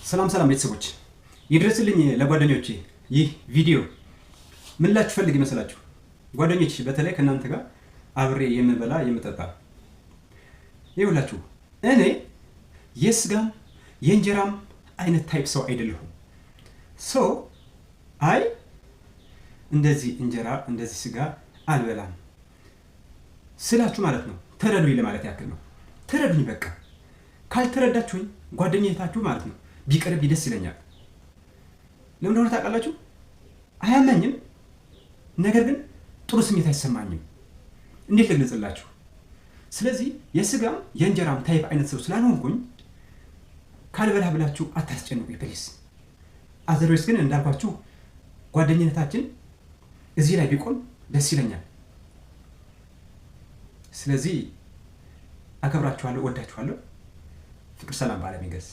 ሰላም ሰላም ቤተሰቦች፣ ይድረስልኝ ለጓደኞቼ ይህ ቪዲዮ። ምን ላችሁ ፈልግ ይመስላችሁ? ጓደኞች፣ በተለይ ከእናንተ ጋር አብሬ የምበላ የምጠጣ፣ ይኸውላችሁ እኔ የስጋም የእንጀራም አይነት type ሰው አይደለሁም። So አይ እንደዚህ እንጀራ እንደዚህ ስጋ አልበላም ስላችሁ ማለት ነው፣ ተረዱኝ ለማለት ያክል ነው። ተረዱኝ በቃ። ካልተረዳችሁኝ ጓደኝነታችሁ ማለት ነው ቢቀርብ ደስ ይለኛል። ለምን እንደሆነ ታውቃላችሁ? አያመኝም፣ ነገር ግን ጥሩ ስሜት አይሰማኝም። እንዴት ልግለጽላችሁ? ስለዚህ የስጋም የእንጀራም type አይነት ሰው ስላልሆንኩኝ ካልበላ ብላችሁ አታስጨንቁኝ please። Otherwise ግን እንዳልኳችሁ ጓደኝነታችን እዚህ ላይ ቢቆም ደስ ይለኛል። ስለዚህ አከብራችኋለሁ፣ እወዳችኋለሁ። ፍቅር ሰላም በዓለም ይንገስ።